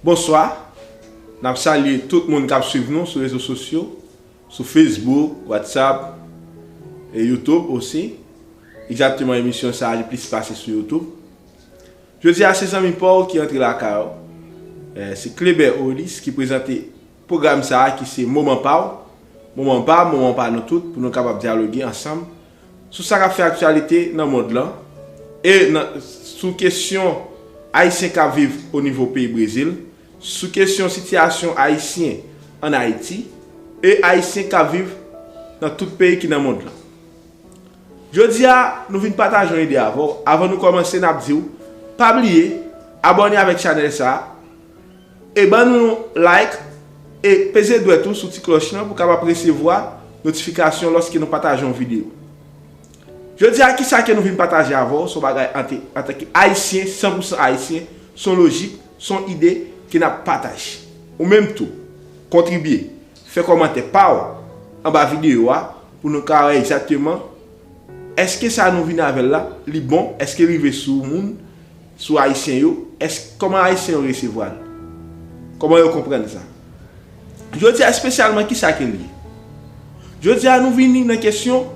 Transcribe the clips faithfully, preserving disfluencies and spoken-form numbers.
Bonswa. N ap salye tout moun k ap swiv nou sou rezo sosyo, sou Facebook, WhatsApp e YouTube osi. Egzakteman, emisyon sa a li plis pase sou YouTube. Jodi a, se zanmi pa w ki antre lakay ou. Eh, se Kleber Olis ki prezante pwogram sa a ki se Moman Pa W. Moman pa m, moman pa nou tout, pou nou kapab dyaloge ansanm sou sa k ap fè aktyalite nan mond lan, e nan, sou kesyon Ayisyen k ap viv o nivo peyi Brezil, sou kesyon sitiyasyon Ayisyen ann Ayiti, e Ayisyen k ap viv nan tout peyi ki nan mond lan. Jodi a, nou vin pataje yon ide avè w. Avan nou kòmanse, n ap di w, pa bliye abòne avèk chanèl sa a, e ban nou yon like, e peze dwèt ou sou ti klòch lan pou w kapab resevwa notifikasyon lòske nou pataje yon videyo. Jodi a, kisa ke nou vin pataje avè w, se yon bagay ante, antanke Ayisyen, san pou san Ayisyen, se yon lojik, se yon ide ke n ap pataje. Ou menm tou, kontribye, fè kòmantè pa w anba videyo a pou nou ka wè egzakteman èske sa nou vin avè l la, li bon, èske l rive sou moun, sou Ayisyen yo, èske, kòman Ayisyen yo resevwa l? Kòman yo konprann sa? Jodi a, espesyalman, kisa ke l ye? Jodi a, nou vini nan kesyon,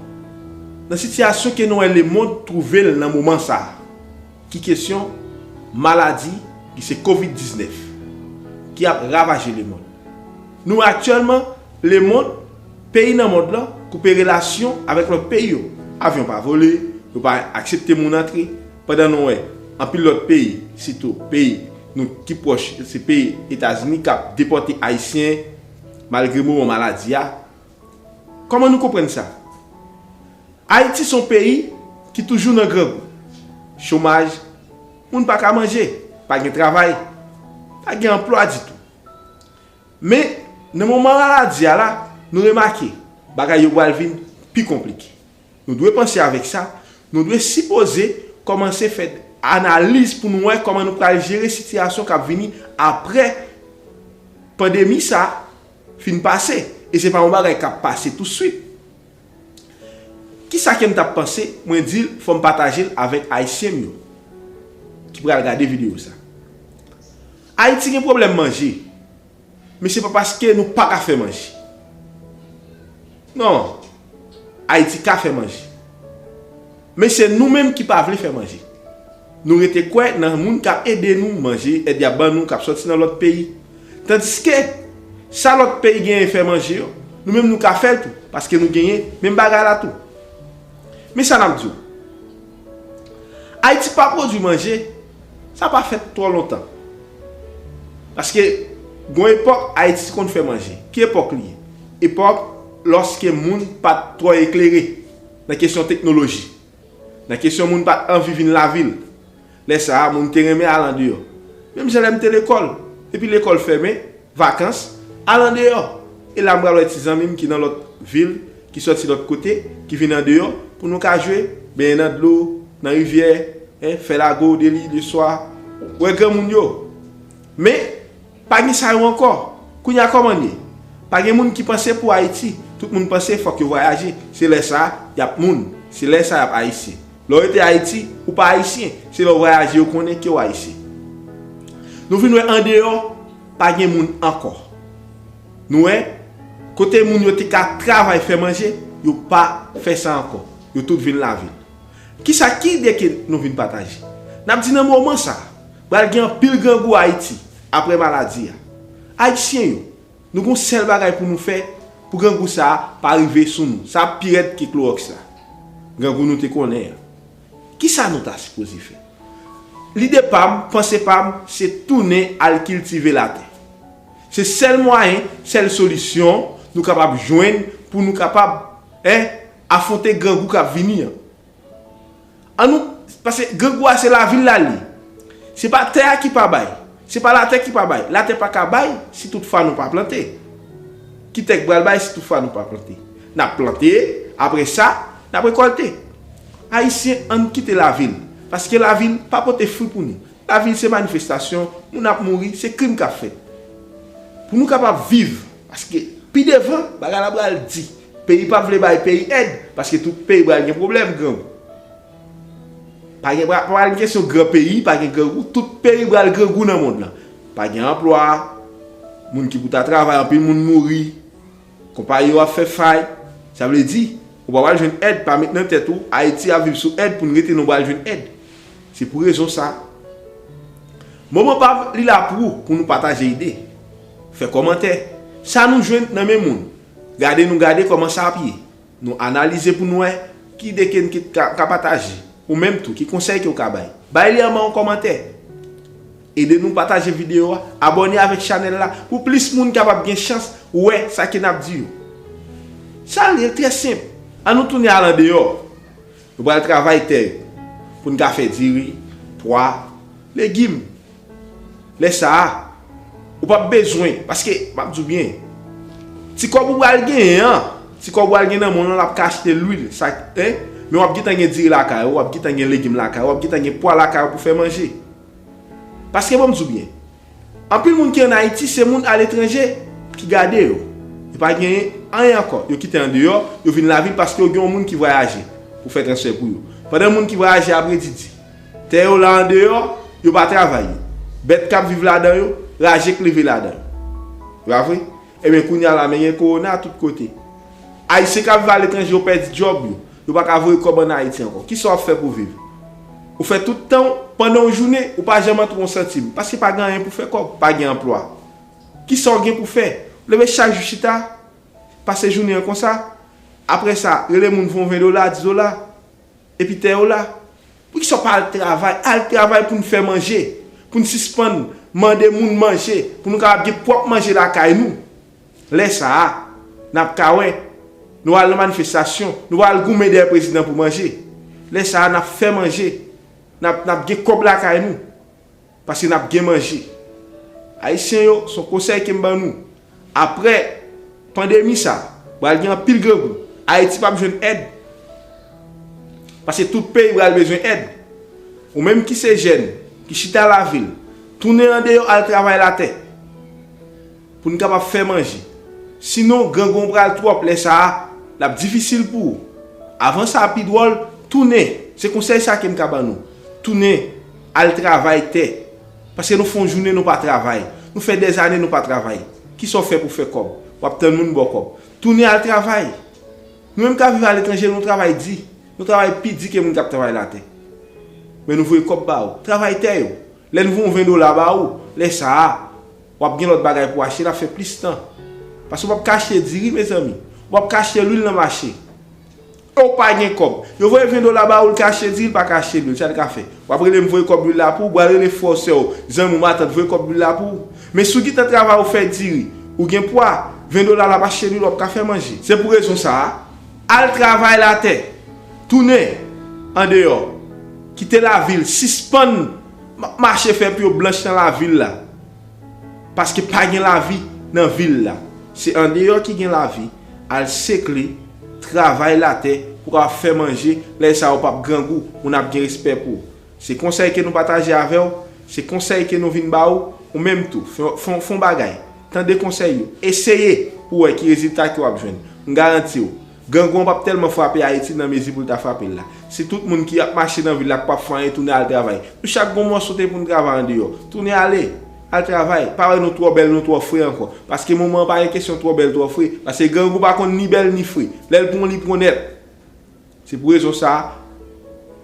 nan sitiyasyon ke nou wè lemonn twouve l nan moman sa a, ki kesyon maladi ki se kovid diznèf, ki ap ravaje lemonn. Nou wè aktyèlman, lemonn, peyi nan mond lan koupe relasyon avèk lòt peyi yo. Avyon pa vole, yo pa aksepte moun antre, pandan nou wè anpil lòt peyi, sitou peyi nou ki pwòch, se peyi Etazini k ap depòte Ayisyen malgre moman maladi a. Kòman nou konprann sa? Ayiti se yon peyi ki toujou nan grangou. Chomaj, moun pa ka manje, pa gen travay, pa gen anplwa ditou. Men, nan moman maladi a la, nou remake, bagay yo pral vin pi konplike. Nou dwe panse avèk sa, nou dwe sipoze kòmanse fè analiz pou nou wè kòman nou pral jere sitiyasyon k ap vini apre pandemi sa fin pase. E se pa yon bagay k ap pase touswit. Kisa ke m t ap panse, mwen di l, fò m pataje l avèk Ayisyen m yo ki pral gade videyo sa. Ayiti gen pwoblèm manje, men se pa paske nou pa ka fè manje. Non, Ayiti ka fè manje. Men se nou menm ki pa vle fè manje. Nou rete kwè nan moun k ap ede nou manje, èd y ap ban nou, k ap sòti nan lòt peyi. Tandiske, sa lòt peyi genyen fè manje yo, nou menm nou ka fè l tou, paske nou genyen menm bagay la tou. Men sa n ap di w. Ayiti pa pwodui manje, sa pa fèt twò lontan. Paske, gon epòk, Ayiti konn fè manje. Ki epòk li ye? Epòk lòske moun pa t twò eklere nan kesyon teknoloji. Nan kesyon moun pa t anvi vin lavil. Lè sa a, moun te renmen al andeyò. Menm jan lè m te lekòl, epi lekòl fèmen, vakans, al andeyò. E la m pral wè ti zanmi m ki nan lòt vil, ki sòti lòt kote, ki vin andeyò, pou nou ka jwe, benyen nan dlo, nan rivyè, en, fè lago de li, de swa, wè granmoun yo. Men, pa gen sa yo ankò. Kounye a kòman n ye? Pa gen moun ki panse pou Ayiti. Tout moun panse fòk yo vwayaje. Se lè sa a, y ap moun. Se lè sa a, y ap Ayisyen. Lè w rete Ayiti, ou pa Ayisyen. Se lè w vwayaje yo konnen ke w Ayisyen. Nou vin wè andeyò, pa gen moun ankò. Nou wè, kote moun yo te ka travay fè manje, yo pa fè sa ankò. Yo tout vin lavil. Kisa, ki ide ke nou vin pataje? N ap di nan moman sa a, pral gen anpil grangou Ayiti apre maladi a. Ayisyen yo, nou gon sèl bagay pou nou fè pou grangou sa a pa rive sou nou. Sa pi rèd ke klowòks la. Grangou nou te konnen an. Kisa nou ta sipoze fè? Lide pa m, panse pa m, se tounen al kiltive latè. Se sèl mwayen, sèl solisyon nou kapab jwenn pou nou kapab, en, afwonte grangou k ap vini an. An nou, paske grangou a se lavil la l ye. Se pa tè a ki pa bay. Se pa latè ki pa bay. Latè pa ka bay si toutfwa nou pa plante. Ki tè k pral bay si toutfwa nou pa plante? N ap plante, apre sa, n ap rekòlte. Ayisyen, ann kite lavil. Paske lavil pa pote fwi pou nou. Lavil se manifestasyon, moun ap mouri, se krim k ap fèt. Pou nou kapab viv, paske pi devan, bagay la pral di. Peyi p ap vle bay peyi èd, paske tout peyi pral gen pwoblèm, grangou. Pa gen, pa, pa gen kesyon gran peyi, pa gen grangou, tout peyi pral grangou nan mond lan. Pa gen anplwa, moun ki pou ta travay, anpil moun mouri, konpayi yo ap fè fayit. Sa vle di, ou pa pral jwenn èd, pa met nan tèt ou, Ayiti ap viv sou èd pou n rete nou pral jwenn èd. Se pou rezon sa. Moman pa li la pou ou, pou nou pataje ide. Fè kòmantè. Sa nou jwenn nan men moun. Gade nou gade kòman sa ap ye. Nou analize pou nou wè ki ide ke n ki ka, ka pataje. Ou menm tou, ki konsèy ke w ka bay. Bay li anba yon kòmantè. Ede nou pataje videyo a, abòne avèk chanèl la pou plis moun kapab gen chans wè sa ke n ap di yo. Sa l ye trè senp. An nou tounen al andeyò. Nou pral travay tè yo pou n ka fè diri, pwa, legim. Lè sa a, ou p ap bezwen, paske, m ap di w byen, ti kòb ou pral genyen an, ti kòb ou pral gen nan men w lan, l ap ka achte lwil, sa, en, men w ap gentan gen diri lakay ou, w ap gentan gen legim lakay ou, w ap gentan gen pwa lakay ou pou fè manje. Paske, ban m di w byen, anpil moun ki ann Ayiti, se moun aletranje ki gade yo. Yo pa genyen anyen ankò. Yo kite andeyò, yo vin lavil paske yo gen yon moun ki vwayaje pou fè transfè pou yo. Pandan moun ki vwayaje ap redi di, tè yo la andeyò, yo pa travay yo. Bèt k ap viv ladan yo, raje k leve ladan yo. E pa vre? Ebyen, kounye a la, men gen kowona tout kote. Ayisyen k ap viv aletranje, yo pèdi djòb yo. Yo pa ka voye kòb ann Ayiti ankò. Kisa w ap fè pou viv? Ou fè tout tan w, pandan yon jounen, ou pa janm antre yon santim. Paske pa gen anyen pou fè kòb, pa gen anplwa. Kisa w gen pou fè? Ou leve chak jou chita, pase jounen an konsa. Apre sa, rele moun voye yon ven dola, dis dola. Epi tè yo la. Poukisa w pa al travay? Al travay pou n fè manje. Pou n sispann mande moun manje. Pou nou kapab gen pwòp manje lakay nou. Lè sa a, n ap ka wè. Nou al nan manifestasyon. Nou al goumen dèyè prezidan pou manje. Lè sa a, n ap fè manje. N ap, n ap gen kòb lakay nou. Paske n ap gen manje. Ayisyen yo, se yon konsèy ke m ban nou. Apre pandemi sa, pral gen anpil grangou. Ayiti p ap jwenn èd. Paske tout peyi pral bezwen èd. Ou menm ki se jèn, ki chita lavil, tounen andeyò al travay latè. Pou n kapab fè manje. Sinon, grangou an pral twòp lè sa a, l ap difisil pou ou. Avan sa pi dwòl, tounen. Se konsèy sa ke m ka ban nou. Tounen, al travay tè. Paske nou fè yon jounen nou pa travay. Nou fè dèzane nou pa travay. Kisa w fè pou fè kòb? W ap tann moun ba w kòb. Tounen al travay. Nou menm k ap viv aletranje, nou travay di. Nou travay pi di ke moun k ap travay latè. Men nou voye kòb ba ou. Travay tè yo. Lè n voye yon ven dola ba ou, lè sa a, w ap gen lòt bagay pou w achte, l ap fè plis tan. Paske w p ap ka achte diri, mezanmi. W p ap ka achte lwil nan mache. E w pa gen kòb. Yo voye ven dola ba ou, l ka achte diri, l pa ka achte lwil. Sa l ka fè? W ap rele m voye kòb lwil la pou ou, w al rele frè w, sè w, zanmi w, matant, voye kòb lwil la pou ou. Men si w gentan travay, ou fè diri, ou gen pwa, ven dola la ap achte lwil, w ap ka fè manje. Se pou rezon sa a, al travay latè. Tounen andeyò. Kite lavil. Sispann m ap mache fè pye w blanch nan lavil la. Paske pa gen lavi nan vil la. Se andeyò ki gen lavi. Al sekle, travay latè pou w kapab fè manje. Lè sa a, ou p ap grangou, moun ap gen respè pou ou. Se konsèy ke nou pataje avè w, se konsèy ke nou vin ba ou, ou menm tou. Fè, fè, fè yon bagay. Tande konsèy yo. Eseye pou w wè ki rezilta ke w ap jwenn. M garanti w, grangou an p ap tèlman frape Ayiti nan mezi pou l ta frape l la. Si tout moun ki ap mache nan vil la k p ap fè anyen tounen al travay. Nou chak gen yon mòso te pou n travay andeyò. Tounen ale, al travay. Pa wè nou twò bèl, nou twò fre ankò. Paske moman an pa gen kesyon twò bèl, twò fre. Paske grangou pa konn ni bèl ni fre. Lè l pran w, li pran w nèt. Se pou rezon sa a,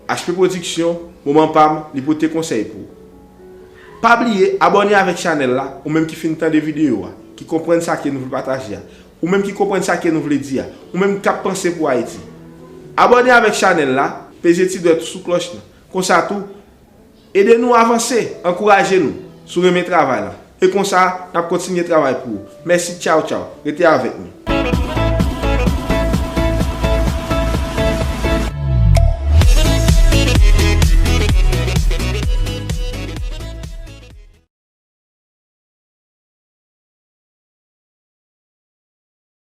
H P Production, moman pa m, li pote konsèy pou ou. Pa bliye abòne avèk chanèl la, ou menm ki fin tande videyo a, ki konprann sa ke nou vle pataje a, ou menm ki konprann sa ke nou vle di a, ou menm k ap panse pou Ayiti. Abòne avèk chanèl la, peze ti dwèt ou sou klòch lan. Konsa tou, ede nou avanse, ankouraje nou, si w renmen travay la. E konsa, n ap kontinye travay pou ou. Mèsi, tchaw, tchaw. Rete avèk nou.